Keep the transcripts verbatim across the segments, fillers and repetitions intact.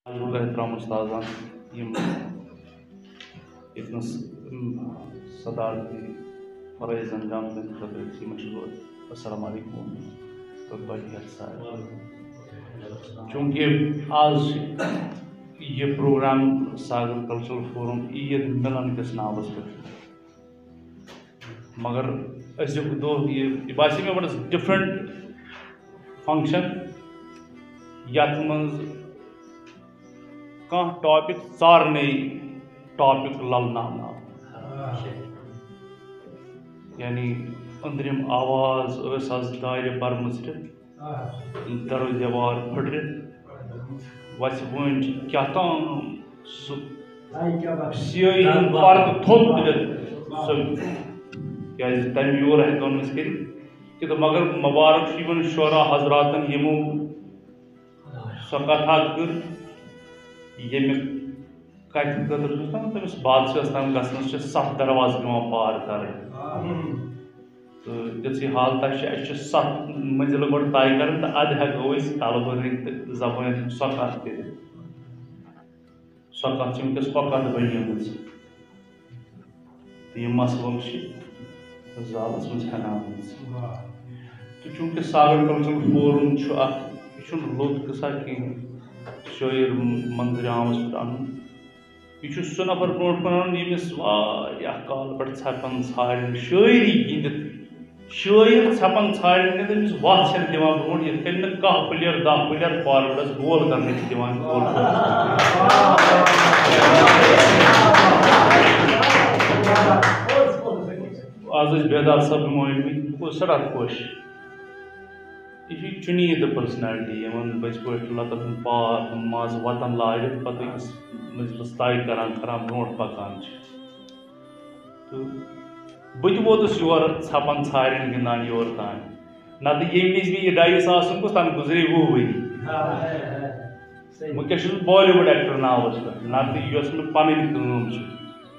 بہٕ احترام استادن یِم ییٚتنَس، اۭں، صدارتی فرٲیض انجام دِنہٕ خٲطرٕ چھِ یِمن چھُس بہٕ السلام علیکم تہٕ تۄہہِ ہٮ۪تھ سارے۔ چوٗنٛکہِ آز چھِ یہِ programme Sagar cultural forum Eid Milan کِس ناوس پٮ۪ٹھ، مگر أزیُک دۄہ یہِ، یہِ باسیٚو مےٚ بڑٕ ڈفرنٹ فنکشن، یتھ منٛز کانٛہہ ٹاپک ژارنٕے ٹاپک للناونہٕ آو۔ یعنی أنٛدرِم آواز ٲس از دارِ برمٕژرِ، درو دیوار پھٕٹرِتھ، وژھِ وٲنۍ چھِ کیٛاہ تام سُہ سیٲہی ہُنٛد پردٕ تھوٚد تُلِتھ سُہ، کیٛازِ تَمہِ یورٕ ہٮ۪کو نہٕ أسۍ کٔرِتھ کینٛہہ۔ تہٕ مگر مبارک چھُ یِمن شعرا حضراتن، یِمو سۄ کتھا کٔر، ییٚمہِ کتھِ خٲطرٕ چھُس نا تٔمِس بادشاہس تام گژھنس چھِ ستھ دروازٕ پٮ۪وان پار کرٕنۍ۔ تہٕ تِژھٕے حالتہ چھِ، اَسہِ چھِ ستھ منزلہٕ گۄڈٕ طے کرٕنۍ تہٕ ادٕ ہٮ۪کو أسۍ کلہٕ بٔرِتھ تہٕ زبٲنۍ سۄ کتھ کٔرِتھ۔ سۄ کتھ چھِ وٕنکیٚس کۄکر بنیمٕژ۔ تہٕ یِم مسلہٕ چھِ زالس منٛز ہٮ۪ناومٕژ۔ تہٕ چوٗنٛکہِ ساگر کلچرل فورم چھُ اکھ، یہِ چھُنہٕ لوٚت قٕصہ کینٛہہ، شٲعر منظرِ عامس پٮ۪ٹھ انُن۔ یہِ چھُ سُہ نفر برونٛٹھ کُن انُن، ییٚمِس واریاہ کالہٕ پٮ۪ٹھ ژھٮ۪پن ژھارٮ۪ن شٲعری گِنٛدِتھ، شٲعر ژھٮ۪پن ژھارٮ۪ن گِنٛدِتھ، أمِس وَتھ چھَنہٕ دِوان برونٛٹھ، یِتھ کٔنۍ نہٕ کاہ پٕلیر، دَہ پٕلیر فارورڈَس گول کرنہٕ چھِ دِوان، گول کرنہٕ۔ آز ٲسۍ بیدار صٲب مٲنۍ مٕتۍ، بہٕ گوس سٮ۪ٹھاہ خۄش۔ یہِ چھُ چُنیٖدٕ پٔرسنیلٹی، یِمَن بٔتھۍ پٲٹھۍ لَتَن ہُنٛد پاک مَزٕ وَتَن لارِتھ پَتہٕ أکِس مٔنزِلَس طے کران، کران برونٛٹھ پَکان چھِ۔ تہٕ بہٕ تہِ ووتُس یور ژھپن ژھارٮ۪ن گِنٛدان یور تام۔ نتہٕ ییٚمہِ وِزِ مےٚ یہِ ڈایس آسُن گوٚژھ، تَنہٕ گُزرے وُہ ؤری۔ وٕنکیٚس چھُس بہٕ بالی وُڈ ایکٹر ناوس پٮ۪ٹھ، نتہٕ یۄس مےٚ پنٕنۍ کٲم چھِ،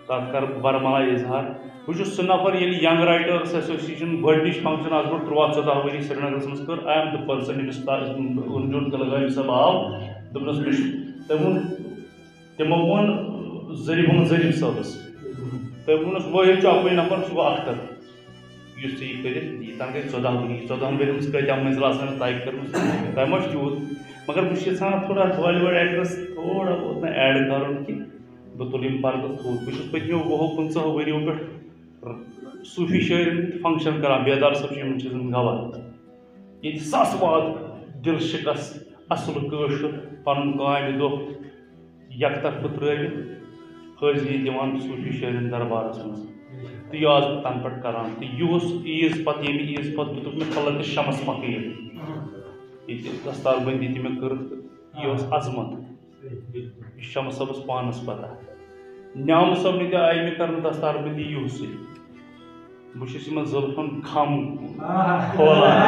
تتھ کرٕ بہٕ برملا اظہار۔ بہٕ چھُس سُہ نفر، ییٚلہِ ینگ رائٹرس ایسوسیشن گۄڈٕنِچ فنکشن آز برونٛٹھ ترُٛواہ ژۄداہ ؤری سرینگرس منٛز کٔر، I am the person ییٚمِس تاج، أرجُن تلگامی صٲب آو، دوٚپنس مےٚ چھُ، تٔمۍ ووٚن، تِمو ووٚن ظریف محمد ظریف صٲبس۔ تٔمۍ ووٚنُس، وٲحد چھُ اَکُے نفر، سُہ گوٚو اختر، یُس ژےٚ یہِ کٔرِتھ یی۔ تَنہٕ گٔے ژۄداہ ؤری، ژۄدہَن ؤرۍ یَن منٛز کۭتیٛاہ منزلہٕ آسَن تَتہِ کَرِمٕژ، تۄہہِ ما چھُ تیوٗت؟ مگر بہٕ چھُس یَژھان تھوڑا بالی وُڈ ایکٹرس تھوڑا بہت نہ ایڈ کَرُن کہِ بہٕ تُلہٕ یِم پردٕ تھوٚد۔ بہٕ چھُس پٔتمیو وُہو پٕنٛژٕہو ؤریو پٮ۪ٹھ صوٗفی شٲعرَن ہُنٛد فنکشن کران، بیدار صٲب چھُ یِمَن چیٖزَن گواہ۔ ییٚتہِ ساسہٕ واد دِل شِکَس اَصٕل کٲشُر پَنُن کامہِ دۄہ یکطرفہٕ ترٛٲوِتھ حٲضری دِوان صوٗفی شٲعرَن دربارَس منٛز۔ تہٕ یہِ آس بہٕ تَنہٕ پٮ۪ٹھ کران۔ تہٕ یُہُس عیٖذ پَتہٕ، ییٚمہِ عیٖذ پَتہٕ دِتُکھ مےٚ کھلہٕ تہٕ شمس فقیٖر۔ ییٚتہِ دستار بندی تہِ مےٚ کٔرٕکھ تہٕ یہِ ٲس عظمت۔ یہِ چھُ شمس صٲبَس پانَس پَتہ۔ نیامہٕ صٲبنہِ تہِ آیہِ مےٚ کرنہٕ دستار بندی یُہُسٕے۔ بہٕ چھُس یِمن زُلفن کھم کھولان۔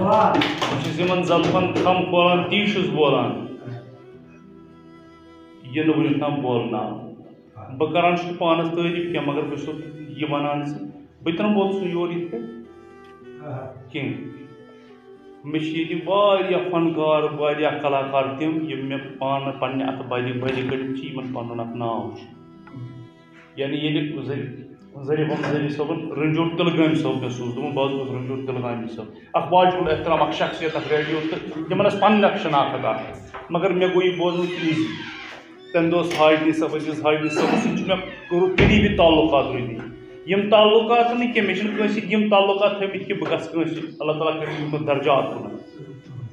بہٕ چھُس یِمن زُلفن کھم کھولان، تی چھُس بولان۔ یہِ نہٕ وُنیُک تام بولنہٕ آو۔ بہٕ کران چھُس نہٕ پانس تعریٖف کینٛہہ، مگر بہٕ چھُس یہِ وَنان زِ بہٕ تہِ نہٕ ووتُس نہٕ یور یِتھ کٔنۍ کینٛہہ۔ مےٚ چھِ ییٚتہِ واریاہ فنکار، واریاہ کلاکار تِم، یِم مےٚ پانہٕ پننہِ اَتھٕ بَدِ بَدِ کٔرِتھ چھِ، یِمن پَنُن اَکھ ناو چھُ۔ یعنی ییٚلہِ ظریف، ظریف احمد ظریف صٲبُن رنجور تِلگٲمۍ صٲب مےٚ سوٗز، دوٚپُن، بہٕ حظ گوٚژھ رنجور تِلگٲمۍ صٲب، اَکھ واجہِ ہُنٛد احترام، اَکھ شخصیت، اَکھ ریڈیو، تہٕ تِمن ٲس پنٕنۍ اَکھ شناخت اَکھ۔ مگر مےٚ گوٚو یہِ بوزنُک ایٖزی۔ تَمہِ دۄہ اوس حاجنی صٲب، عزیز حاجنی صٲبَس سۭتۍ چھُ مےٚ کوٚرمُت قریٖبی تعلقات روٗدمٕتۍ۔ یِم تعلقات نہٕ کینٛہہ، مےٚ چھِنہٕ کٲنٛسہِ سۭتۍ یِم تعلقات تھٲومٕتۍ کہِ بہٕ گژھٕ کٲنٛسہِ، اللہ تعالیٰ کٔرِنۍ یِمَن درجات بُلند،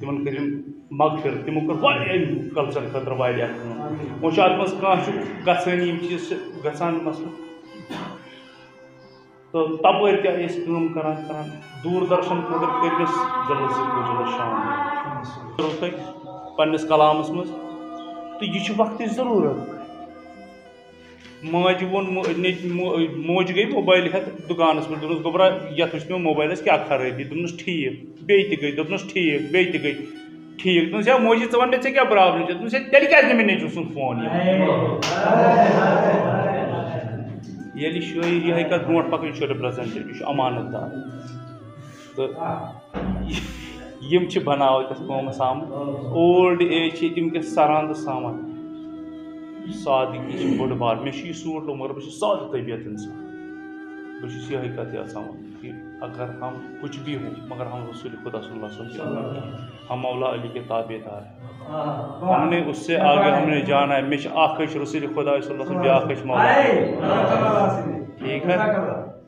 تِمَن کٔرِنۍ مغفرت، تِمو کٔر واریاہ اَمہِ کلچر خٲطرٕ واریاہ کٲم۔ وۄنۍ چھُ اَتھ منٛز کانٛہہ چھُ گژھٲنی، یِم چیٖز چھِ گژھان، مثلاً تہٕ تَپٲرۍ تہِ آیہِ أسۍ کٲم کران کران۔ دوٗر درشن خٲطرٕ کٔرۍ مےٚ ضلعہٕ ضلعہٕ شامل۔ ضروٗرت تۄہہِ پننِس کلامس منٛز، تہٕ یہِ چھُ وقتٕچ ضروٗرت۔ ماجہِ ووٚن، مو-، نیٚچ-، مو-، موج گٔے موبایل ہٮ۪تھ دُکانس پٮ۪ٹھ، دوٚپنَس، "گوٚبرا، یَتھ وٕچھ مےٚ موبایلَس کیٛاہ خرٲبی؟" دوٚپنَس، "ٹھیٖک۔" بیٚیہِ تہِ گٔے، دوٚپنَس، "ٹھیٖک۔" بیٚیہِ تہِ گٔے، "ٹھیٖک۔" دوٚپنَس، "ہے موجی، ژٕ وَن مےٚ، ژےٚ کیٛاہ پرابلم چھےٚ؟" دوٚپنَس، "ہے تیٚلہِ کیٛازِ نہٕ مےٚ نیٚچوٗ سُنٛد فون یِوان؟" ییٚلہِ شٲعر یِہوٚے کَتھ برونٛٹھ پَکان، یہِ چھُ رِپرٛزَنٹیٹِو، یہِ چھُ اَمانت دار۔ تہٕ یہِ یِم چھِ بناوان یَتھ قومَس آمٕتۍ۔ اولڈ ایج چھِ ییٚتہِ وٕنکیٚس سَران تہٕ ساوان۔ سادٕگی چھِ بٔڑ بار۔ مےٚ چھُ یہِ سوٗٹ لوٚگمُت، مگر بہٕ چھُس سادٕ طبیعت اِنسان۔ بہٕ چھُس یِہوٚے کَتھ یَژھان وَنُن کہِ اگر ہم کچھ بھی ہوں، مگر ہم رسول خدا صلی اللہ علیہ وسلم کے امتی ہیں۔ ہم مولا علی کے تابع دار ہیں۔ ہم نے اس سے آگے ہم نے جانا ہے۔ مےٚ چھِ اَکھ أچھ رسول خدا صلی اللہ علیہ وسلم، بیٛاکھ أچھ مولا علی۔ ٹھیٖک ہے؟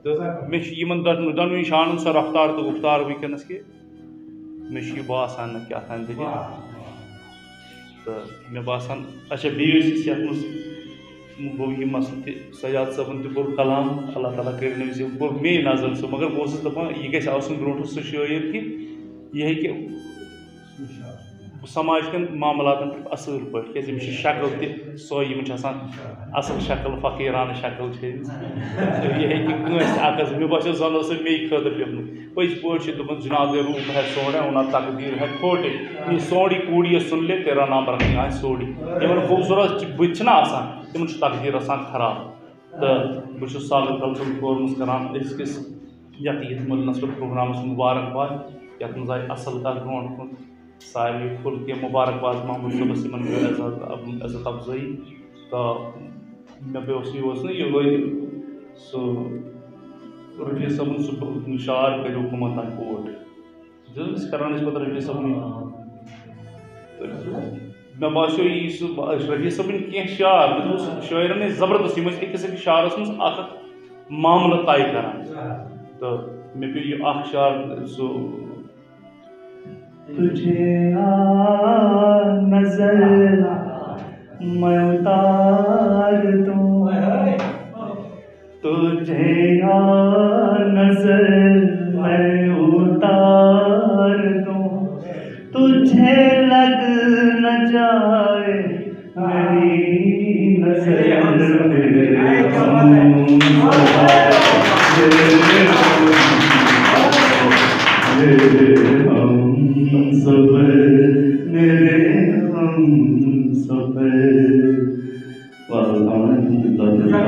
تہٕ مےٚ چھِ یِمَن دۄن-، دۄنوٕنی جانَن سۄ رفتار تہٕ گُفتار وٕنکیٚنَس کہِ مےٚ چھُ یہِ باسان نہٕ کہِ اَتھ اَندٕ یہِ۔ تہٕ مےٚ باسان، اچھا، بیٚیہِ ٲسۍ أسۍ یَتھ منٛز گوٚو یہِ مسلہٕ تہِ، سجاد صٲبُن تہِ کوٚر کلام، اللہ تعالیٰ کٔرِنۍ أمِس یہِ، گوٚو مے نظر سُہ، مگر بہٕ اوسُس دَپان، یہِ گژھِ آسُن برونٛٹھ سُہ شٲعر کہِ یہِ ہیٚکہِ سماج کٮ۪ن معاملاتَن پٮ۪ٹھ اَصٕل پٲٹھۍ، کیٛازِ أمِس چھِ شکل تہِ سۄے، یِمَن چھِ آسان اَصٕل شکل، فقیٖرانہٕ شکل چھِ أمِس۔ تہٕ یہِ ہیٚکہِ کٲنٛسہِ اَکھ حظ، مےٚ باسیٚو زَن اوس سُہ مے خٲطرٕ لیوٚکھمُت۔ پٔزۍ پٲٹھۍ چھِ دوٚپمُت، "جناب، روح ہے سوڑ ہے، ہونا تقدیر ہے کھوٹے۔ یہ سوڑی کوڑی ہے سن لے، تیرا نام رکھیں آئیں سوڑی۔" یِمَن خوٗبصوٗرت چھِ، بٕتھِ چھِنہ آسان، تِمَن چھُ تقدیٖر آسان خراب۔ تہٕ بہٕ چھُس ساگر کلچرل فورمَس کران أزکِس یَتھ یِتھ مُلنَس پٮ۪ٹھ پروگرامَس مُبارکباد، یَتھ منٛز آیہِ اَصٕل کَتھ برونٛٹھ کُن۔ ساروی کھُل کینٛہہ مُبارکباد محمد صٲبَس، یِمَن کٔر عزت، عزت افزٲیی۔ تہٕ مےٚ پیوٚو سُہ، یہِ اوس نہٕ یِہوٚے سُہ رفیع صٲبُن سُہ شعر، "کٔرِو حُکوٗمت تام کوٹ"۔ یُس أسۍ کران ٲسۍ پَتہٕ رفیع صٲبُن۔ تہٕ مےٚ باسیٚو یی سُہ رفیع صٲبٕنۍ کینٛہہ شعر، مےٚ دوٚپ، شٲعرَن ٲسۍ زبردست، یِم ٲسۍ أکِس أکِس شعرَس منٛز اَکھ اَکھ معاملہٕ طے کران۔ تہٕ مےٚ پیوٚو یہِ اَکھ شعر سُہ تجھے آ نظر میں اتار دوں، تجھے آ نظر میں اتار دوں، تجھے لگ نہ جائے میری نظر۔ میرے ہم سفر، میرے ہم سفر، میرے ہم سفر۔ واہ، الحمدللہ۔